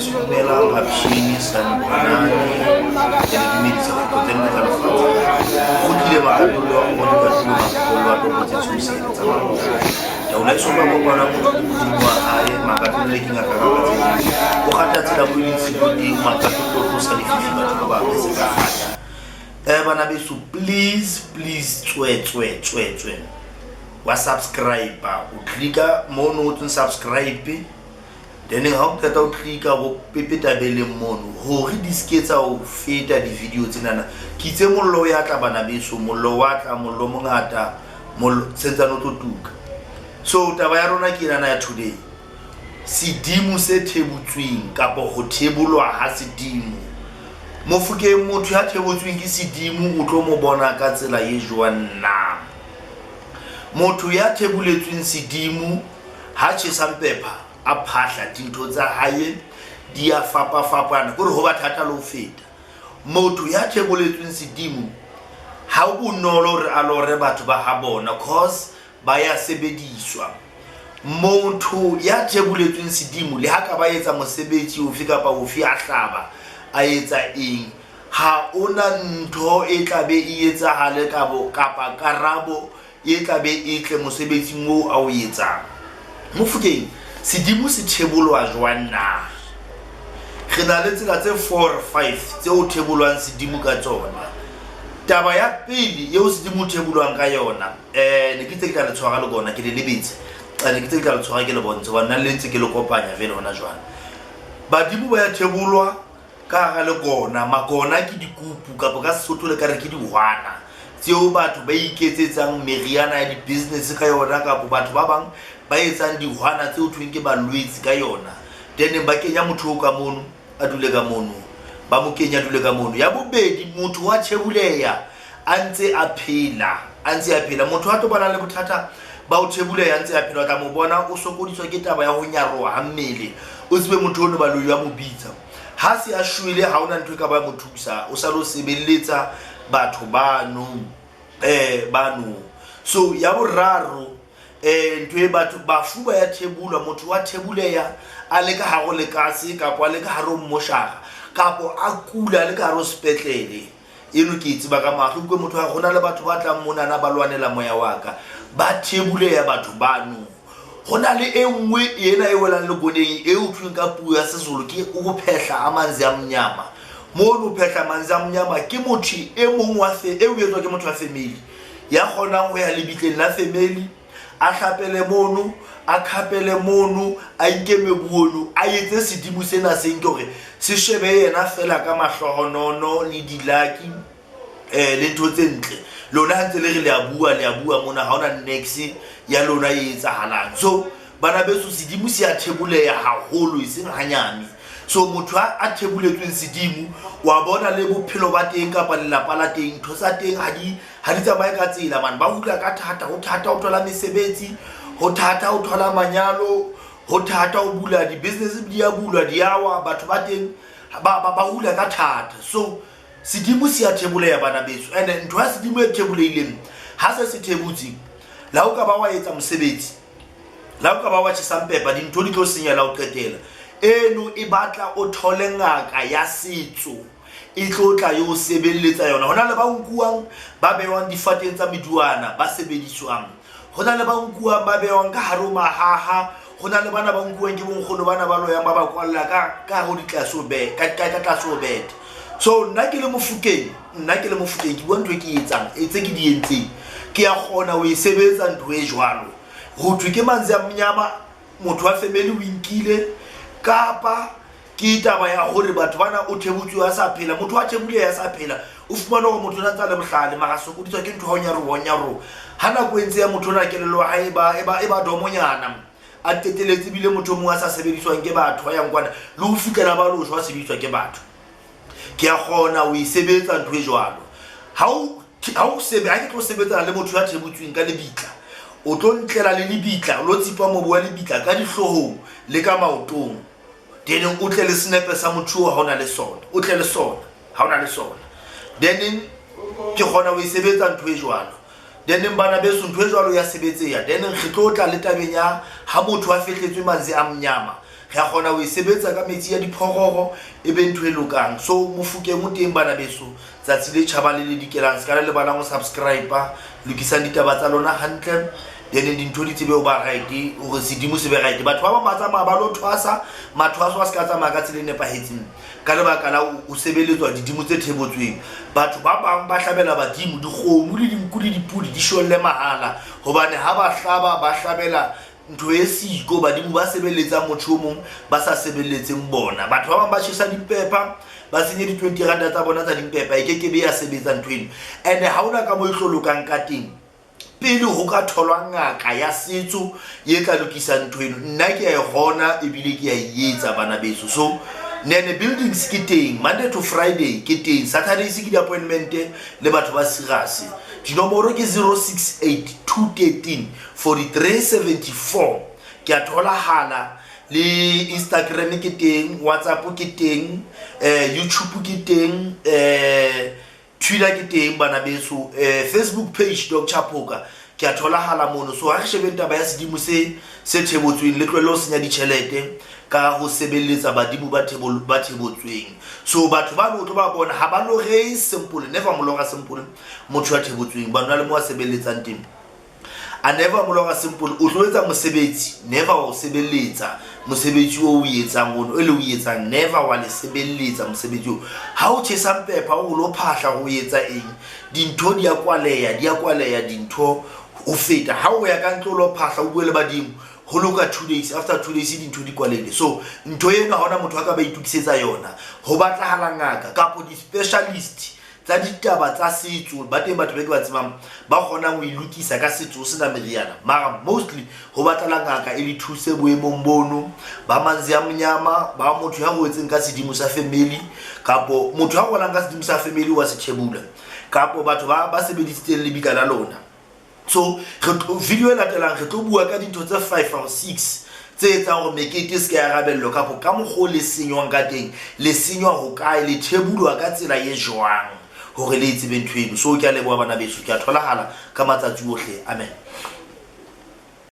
Dumelang Aphini sanibonani ke le dumedisa go tlotleng le tla lefatshe go tlile makatolo wa go bone katolo makatolo wa topo tse tshosele tsa maloko taolo e soka kopana motho le modimo wa hae makatolo le ke ngaka ka tse ding o gata tsela mo e leng tshimo teng makatolo o tlosa lefifi batho ba ba apese ka kganya bana beso please please tswe tswe tswe tswe wa subscribe o clicka mo o ngotsweng subscribe then ha o qeta o clicka bo pepeta beleng mono hore di ske tsa o feta di-video tsenana ke itse mollo o ya tla bana beso mollo wa tla mollo mongata mollo sentsane o tlo tuka so taba ya rona ke enana ya today sedimo se thebotsweng kapa ho thebolwa ha sedimo mofokeng motho ya thebotsweng ke sedimo o tlo mo bona ka tsela e jwang na motho ya theboletsweng sedimo ha tjhesang pepha a phahla dintho tsa hae di a fapafapana kore ho ba thata le ho feta motho ya theboletsweng sedimo ha o bonolo hore a lore batho ba ha bona cause ba ya sebediswa motho ya theboletsweng sedimo le ha ka ba etsa mosebetsi ofe kapa ofe a hlaba a etsa eng ha ona ntho e tla be e etsahale kabo kapa karabo e tla be e tle mosebetsing oo a o etsang mofokeng sedimo se thebolwa jwang na re na le tsela tse 4 or 5 tse o thebolwang sedimo ka tsona taba ya pele eo sedimo o thebolwang ka yona um ne ke tse ke tla le tshwara le kona ke le lebetse ne ke tse ke tla le tshwara ke le bontshe hobane nna le ntse ke le kopanya fele hona jwale badimo ba ya thebolwa ka hara lekona makona ke dikupu kapa ka sesotho le ka re ke dihwana tseo batho ba iketsetsang meriana ya di-business ka yona kapo batho ba bang ba etsang dihwana tseo thweng ke balwetse ka yona then ba kenya motho o ka mono a dule ka mono ba mo kenya a dule ka mono ya bobedi motho wa thebuleya a ntse a phela a ntse a phela motho a tlo bana le bothata ba o thebuleya a ntse a phela o tla mo bona o sokodiswa ke taba ya ho nyaroha ha mmele o tsebe motho ono baloi ba mo bitsa ha se a shwele ha ona ntho e ka ba mo thusa o sa lo sebeletsa batho bano bano so ya boraro ntho e batho bafu ba ya thebulwa motho wa thebuleya a le ka hare lekase kapo a le ka hare ho mmoshara kapo a kula a le ka hare ho sepetlele eno ke e tseba ka mahlo utlwe motho wa go na le batho ba tlang monana ba lwanela moya wa ka ba thebuleya batho bano go na le e nngwe ena e welang lekoneng e o thweng ka puo ya sezulu ke o phehla amanzi a mnyama mono phehla manzi a mnyama ke motho e mong wa e o etswa ke motho wa family ya kgonang ho ya lebitleng la family a hlapele mono a khapele mono a nke mebu ono a etse sedimo sena se nke hore se shebe yena fela ka mahlohonono le dilaki le ntho tse ntle lona ha ntse le re le a bua le a bua mona ha ona nex ya lona e etsahalang so bana beso sedimo se a theboleya haholo e seng hanyane so motho a theboletsweng sedimo wa bona le bophelo ba teng kapa lelapa la teng ntho tsa teng ha di ha di tsamaye ka tsela mane ba hula ka thata ho thata ho thola mesebetsi ho thata ho thola manyalo ho thata ho bula di-business di a bulwa di awa batho ba teng ba hula ka thata so sedimo se a theboleya bana beso and ntho ya sedimo e theboleileng ha se se thebotse la o ka ba wa etsa mosebetsi la o ka ba wa tjhesang pepa dintho di tlo senya la o qetela eno e batla o thole ngaka ya setso e tlo tla yo sebeletsa yona ho na le ba nkuwang ba bewang difateng tsa meduana ba sebediswang ho na le ba nkuwang ba bewang ka hare ho mahaha ho na le bana ba nkuwang ke bonkgono bana ba loyang ba ba kwalla ka ka ho ditlase ho be ka ka ka tlase ho bete so nna ke le mofokeng nna ke le mofokeng ke bua ntho e ke e etsang e tse ke di entseng ke a kgona ho e sebetsa ntho e jwalo ho thwe ke manzi a mnyama motho wa family o inkile kapa ke taba ya hore batho bana o thebotswe a sa phela motho wa thebule ya sa phela o fumane hore motho o na ntse a le bohlale mara sokodiswa ke ntho ya ho nyaroha nyaroha ha nako e ntse ya motho ona kelello ya hae e ba domonyana a qeteletse ebile motho o mongwe a sa sebediswang ke batho a yang kwana le ho fihlela ba lo shwa sebediswa ke batho ke a kgona ho e sebetsa ntho e jwalo ha o ha o sebe ha ke tlo sebetsana le motho ya thebotsweng ka lebitla o tlo ntlela le lebitla o lo tsipa mobu wa lebitla ka dihloohong le ka maotong. Then o tle le senepe sa motho oo ha o na le sona, o tle le sona ha o na le sona. Then ke kgona ho e sebetsa ntho e jwalo. Then bana beso, ntho e jwalo ya sebetseya. Then re tlo tla le tabeng ya ha motho a fehletswe manzi a mnyama, re a kgona ho e sebetsa ka metsi ya diphororo, e be ntho e lokang. So Mofokeng o teng, bana beso, tsatsi le tjhabang le le dikelang. Se ka le lebalang ho subscribe, lokisang ditaba tsa lona hantle, then dintho di tsebe ho ba right, hore sedimo se be right. Batho ba bang ba tsamaya ba lo thwasa, mathwaso a se ka tsamaya ka tsela e nepahetseng ka lebaka la o sebeletswa didimo tse thebotsweng. Batho ba bang ba hlabela badimo dikgomo le dinku le dipudi, di sholle mahala, hobane ha ba hlaba, ba hlabela ntho e siko, badimo ba sebeletsang motho o mong, ba sa sebeletseng bona. Batho ba bang ba tjhesa dimpepa, ba senye di-20 ranta tsa bona tsa dimpepa, e ke ke be ya sebetsa ntho eno. And ha hona ka mo e tlo lokang ka teng pele ho ka tholwa ngaka ya setso ye ka lokisang ntho eno. Nna ke a e kgona ebile ke a e etsa, bana beso. So Nene Buildings ke teng Monday to Friday, ke teng Saturdays, ke di-appointment le batho ba serious. Dinomoro ke 068 213 4374. Ke a tholahala le Instagram ke teng, WhatsApp ke teng, YouTube ke teng, Twitter ke teng, bana beso, Facebook page Dr Phoka, ke a tholahala mono. So ha re shebeng taba ya sedimo se se thebotsweng, le tlohelle ho senya ditjhelete ka ho sebeletsa badimo ba thebotsweng. So batho ba no tlo ba bona ha ba lore simple, never molora simple. Motho ya thebotsweng ba nna le mo a sebeletsang teng, a never molora simple. O tlo etsa mosebetsi, never wa o sebeletsa mosebetsi o o etsang ono e le o etsang, never wa le sebeletsa mosebetsi o. Ha o tjhesang pepha o lo phahla ho etsa eng, dintho di a kwaleya, di a kwaleya dintho ho feta. Ha o ya ka ntlo o lo phahla, o bue le badimo, ho loka 2 days, after 2 days dintho di kwalehile. So ntho eno ha hona motho a ka ba itokisetsa yona, ho batlahala ngaka kapo di-specialist tsa ditaba tsa setso. Ba teng batho ba ke ba tsebang ba kgonang ho e lokisa ka setso ho sena meriana, mara mostly ho batlala ngaka e le thuse boemong bono ba manzi a monyama, ba motho ya roetseng ka sedimo sa family, kapo motho ya rolang ka sedimo sa family wa sechebula, kapo batho ba sebedisitseng lebitla la lona. So video e latelang re tlo bua ka dintho tse five or six tse etsang hore mekete e se ka ya rabellwa, kapo ka mokgwa o le senywang ka teng, le senywa hokae, le thebulwa ka tsela e jwang, hore le e tsebe ntho eno. So ke a leboha, bana beso, ke a tholahala ka matsatsi ohle. Amen.